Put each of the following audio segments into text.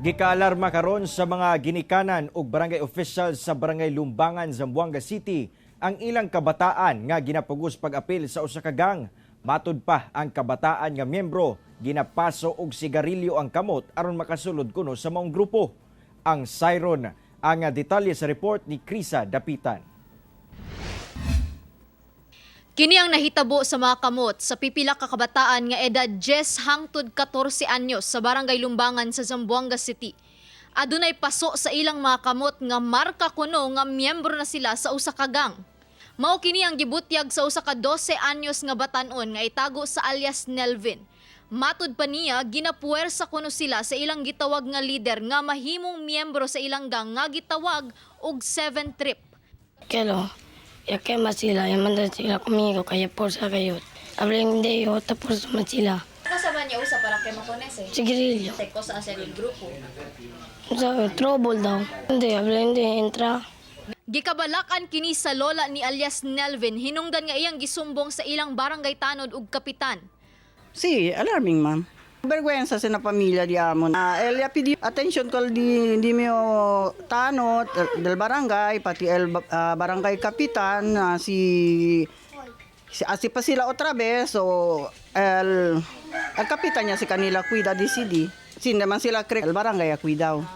Gikaalarma karon sa mga ginikanan ug barangay officials sa Barangay Lumbangan, Zamboanga City ang ilang kabataan nga ginapugos pag-apil sa usa ka gang. Matud pa, ang kabataan nga miyembro ginapaso og sigarilyo ang kamot aron makasulod kuno sa maong grupo. Ang siren ang detalye sa report ni Krisa Dapitan. Kini ang nahitabo sa mga kamot sa pipila ka kabataan nga edad 10 hangtod 14 anyos sa Barangay Lumbangan sa Zamboanga City. Adunay paso sa ilang mga kamot nga marka kuno nga miyembro na sila sa usa ka gang. Mao kini ang gibutyag sa usa ka 12 anyos nga batanon nga itago sa alias Nelvin. Matud pa niya, ginapuwersa kuno sila sa ilang gitawag nga leader nga mahimong miyembro sa ilang gang nga gitawag og Seven Trip. Que ya quema sila, ya manda sila conmigo, kaya por sa kayo. Hablen de ellos, tapos man sila. Kasama niya usa para kay makonese. Sigarilyo. Cosa hacer el grupo. Sa trouble daw. Hindi, hablen de entra. Gikabalakan kini sa lola ni alias Nelvin hinungdan nga iyang gisumbong sa ilang barangay tanod ug kapitan. Sí, alarming, ma'am. Vergüenza sa na pamilya di amo. El ya pidi attention call di mio tanod del barangay, pati el barangay kapitan, si asi pa sila otra vez, so el kapitan niya si kanila cuida di CD. Sin naman sila cree el barangay cuidao.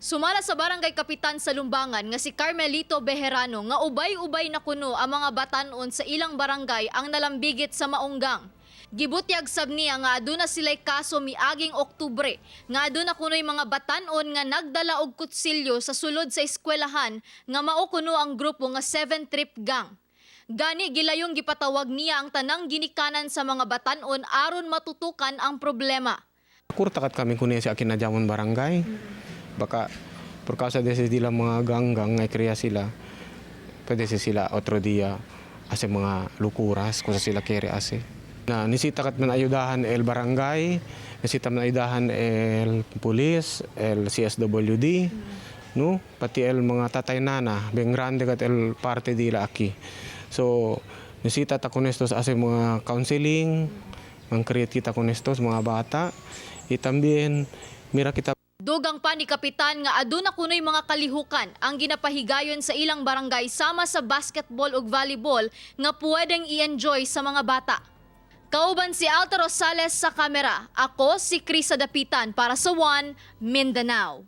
Sumala sa barangay kapitan sa Lumbangan nga si Carmelito Bejerano nga ubay-ubay na kuno ang mga batanon sa ilang barangay ang nalambigit sa maong gang. Gibutyag sab niya nga aduna sila'y kaso miaging Oktubre nga aduna kuno'y mga batanon nga nagdala og kutsilyo sa sulod sa eskwelahan nga mao kuno ang grupo nga Seven Trip Gang. Gani gilayong gipatawag niya ang tanang ginikanan sa mga batanon aron matutukan ang problema. Kurtakat kami kunin si akin na jamon barangay. Baka por causa de ese dila mga ganggang nga kriya sila. Pwede si sila otro dia ase mga lukuras kung sa sila kere ase. Na nisita kat man ayudahan el barangay, nisita man ayudahan el pulis, el CSWD, no? Pati el mga tatay nana, ben grande kat el parte dila aki. So, nisita ta con estos ase mga counseling, mang create kita con estos mga bata. Y también mira kita. Dugang pa ni Kapitan nga aduna kuno'y mga kalihukan ang ginapahigayon sa ilang barangay sama sa basketball ug volleyball nga pwedeng i-enjoy sa mga bata. Kauban si Alta Rosales sa kamera. Ako si Krisa Dapitan para sa One Mindanao.